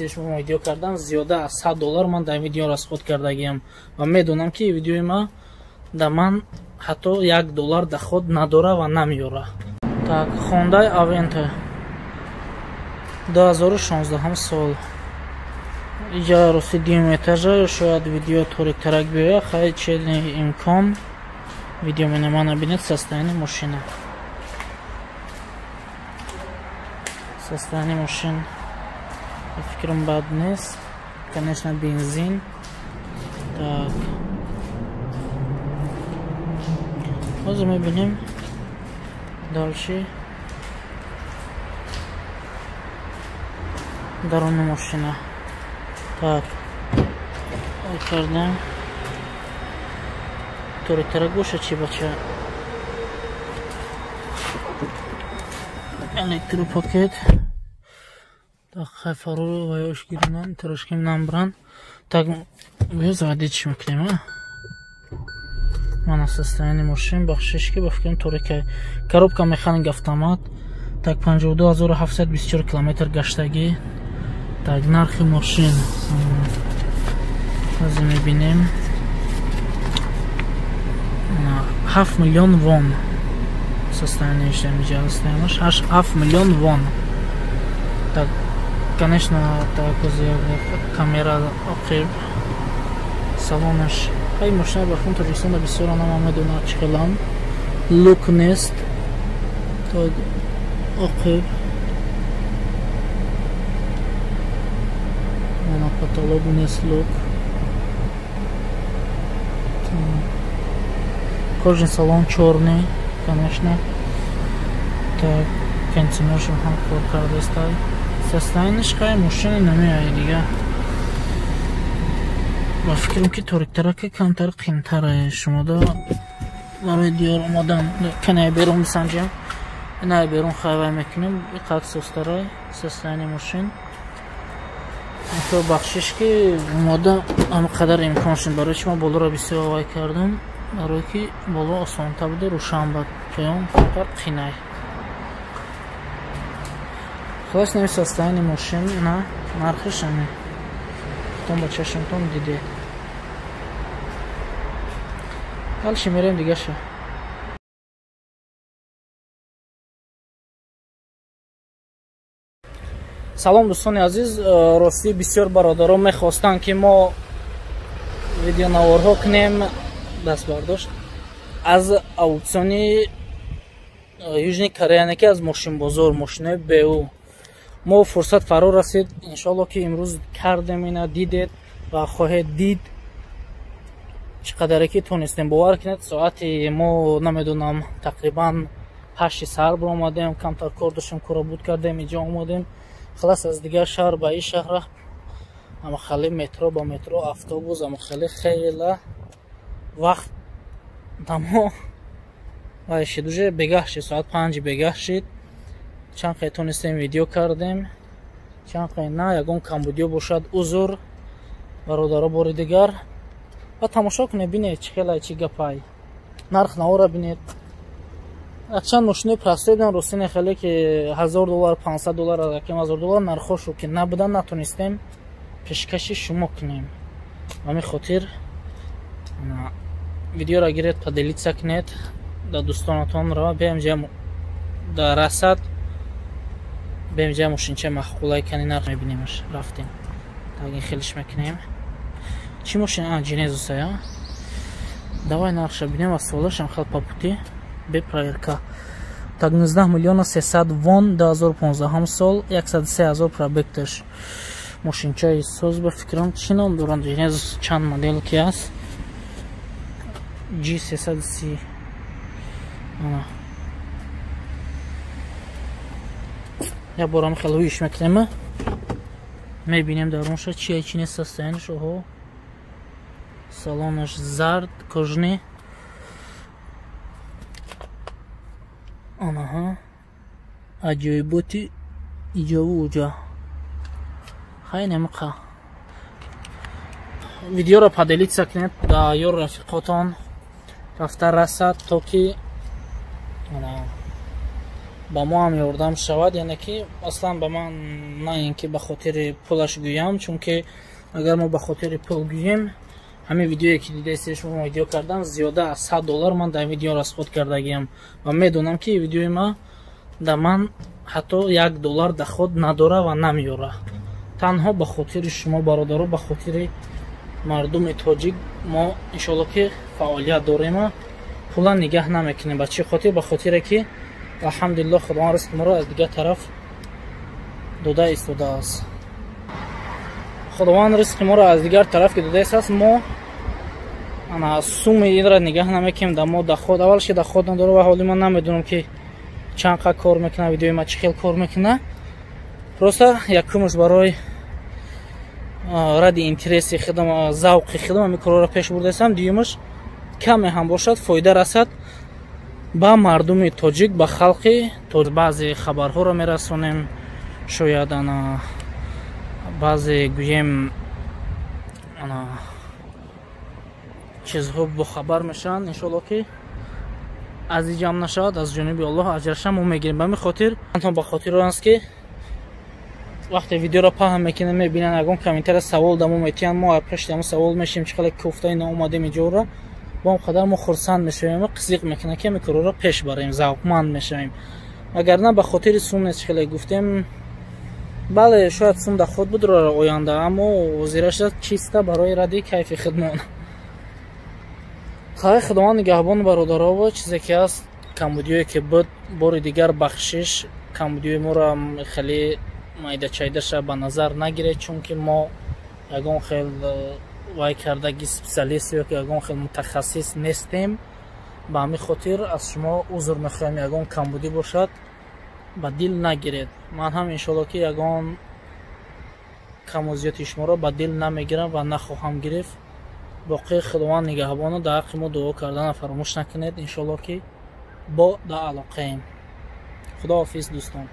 Шумо видео кардан зиёда аз $100 ман дар видео расход кардагиам ва медонам ки видеои ма да ман ҳатто $1 доход надора ва намеёра. Так, Hyundai Avento 2016 сол. Иҷа рости дуюм этажа, шояд видео ториктарак биёяд, хай че имкон видео менама набинед состояние мошина. Состояние мошин фикрам бад нест, конечно бензин. Так, ҳозир мебинем дальше даруни мошина. Так, кардем ториктарак боша чи бача. Электропакет. Так, хай фарору ва ёш гиринан, тирошким намбран. Так, биё заводить мекунем, а? Мана состояние мошин, бахшиш ки ба фикрам торикай. Коробка механик автомат. Так, 52724 километр гаштагӣ. Так, нархи мошин ҳозир мебинем. 7 миллион вон. Состояние ҳамиҷа 7 миллион вон. Так, конечно, так камера оқиб салонаш. Ҳай мошина ба фон Тоҷикистон бисёр анама медонад чӣ хелам. Лук нест. Так, оқиб. Ана потолок нест лук. Кожаный салон чёрный, конечно. Так, кондиционершам ҳам кор кардааст. Состояние хай мошина намеояд дига. Ба фикрам ки ториктарака камтар қимтара шумода барои диёр омадан канай берун бисанҷем. Инай берун хайвай мекунем. Иқад состарай состояние мошин. То бахшиш ки омода ҳам қадар имкон шуд барои шумо болоро бисёр вай кардам. Барои ки боло осонтар буда, рӯшан бад, поён камтар қинай. Хулос нами состояние мошин на нархиш ами. Худтон ба чашмтон дидед. Дальше мерем дигаша. Салом дӯстони азиз, ростӣ бисёр бародарон мехостанд ки мо видеонаворҳо кунем дастбардошт аз аукциони Южный Корея, яъне ки аз мошинбозор, мошинои БУ. Мо фурсат фаро расид, иншоалло ки имрӯз кардем, ина дидед ва хоҳед дид чӣ қадаре ки тонистем. Бовар кунед, соати мо намедонам тақрибан 8 саҳар баромадем, камтар кор доштем, корро буд кардем, инҷо омадем. Халас аз дигар шаҳр ба ин шаҳр ама хеле метро ба метро, автобус, ама хеле хела вақт дамо вай шид, уже бегаҳ шид, соат 5 бегаҳ шид. Чанд қай тонистем видео кардем, чанд қай на, ягон камбудиё бошад узр бародаро бори дигар. Ва тамошо кунед, бинед чӣ хелай, чӣ гапай, нарх навора бинед. Чанд мошинои простой будан, рости не хеле ки $1000, $500, яким $1000 нархошо ки набудан, натонистем пешкаши шумо кунем. Ба ҳамин хотир видеоро гиред, поделиться кунед да дӯстонатонро, биям да расад, биям ҷа мошинча маъқулай кани нарх мебинемаш. Рафтем. Так, ин хелиш мекунем. Чӣ мошин? А, Genesis я. Давай нархша бинем ва солашам хел по пути бе проверка. Так, 19 миллиона 300 вон, 2015 сол, 103 ҳазор пробегташ. Мошинчаи соз ба фикрам чӣ ном доранд? Genesis чанд модел ки аст? G330. Ана. Я борам хеле ҳуиш мекунем. Мебинем дарунша чия чи нест состоянияш. Оҳо. Салонаш зард, кожаный. Анаҳа. Аҷоиботи иҷову уҷа. Хай намиқа. Видеоро поделиться кунед да ёр рафиқотон рафта расад, то ки Ба мо ҳам ёрдам шавад, яъне ки аслан ба ман на ин ки ба хотири пулаш гӯям, чунки агар мо ба хотири пул гӯем, ҳамин видеое ки дидаистед шумо, видео кардам, зиёда аз $100 ман дар видео расход кардагиам ва медонам, ки видеои ма да ман ҳатто $1 доход надора ва намеёра. Танҳо ба хотири шумо, бародаро, ба хотири мардуми тоҷик мо иншоалло ки фаъолият дорем, пула нигаҳ намекунем. Ба чӣ хотир? Ба хотире ки алҳамдулилло, Худованд ризқи моро аз дигар тараф дода истодааст. Худованд ризқи моро аз дигар тараф ки дода истодааст, мо ана суми инра нигаҳ намекунем. Да мо доход, аввалш ки доход надора ва ҳоли ман намедонам, ки чанд қа кор мекунад, видеои ма чӣ хел кор мекунад. Просто якумш барои ради интереси худам, завқи худам ҳамин корҳоро пеш бурдаистам. Дуюмаш, каме ҳам бошад, фоида расад ба мардуми тоҷик, ба халқи. Баъзе хабарҳоро мерасонем, шояд ана баъзе гӯем ана чизҳо бохабар мешаванд. Иншоалло ки аз иҷам нашавад, аз ҷониби Аллоҳ аҷраша мо мегирем. Ба ҳамин хотир, танҳо ба хотири он аст, ки вақте видеоро паҳн мекунем, мебинанд, ягон комментария, савол да мо метиҳанд, мо пеши ҳамон савол мешем, чӣ хеле кофта ина омадем иҷора, бо он қадар мо хурсанд мешавем, қизиқ мекунад, ки ҳамин корҳоро пеш барем, завқманд мешавем. Вагарна ба хотири сум нест, хеле гуфтем. Бале, шояд сум доход буд оянда, аммо ҳозираша чиста барои ради кайфи худмон. Хай, Худованд нигаҳбон, бародаро. Чизе ки ҳаст, камбудиое ки буд, бори дигар бахшиш. Камбудиои моро хеле майдачайдаша ба назар нагиред, чунки мо ягон хел вай кардаги специалист ё ягон хел мутахассис нестем. Ба ҳамин хотир аз шумо узр мехоҳем. Ягон камбудӣ бошад, ба дил нагиред. Ман ҳам иншоалло ки ягон каму зиёди шуморо ба дил намегирам ва нахоҳам гирифт. Боқӣ Худованд нигаҳбону дар ҳаққи мо дуо кардана фаромӯш накунед. Иншоалло ки бо дар алоқаем. Худоҳофиз, дӯстон.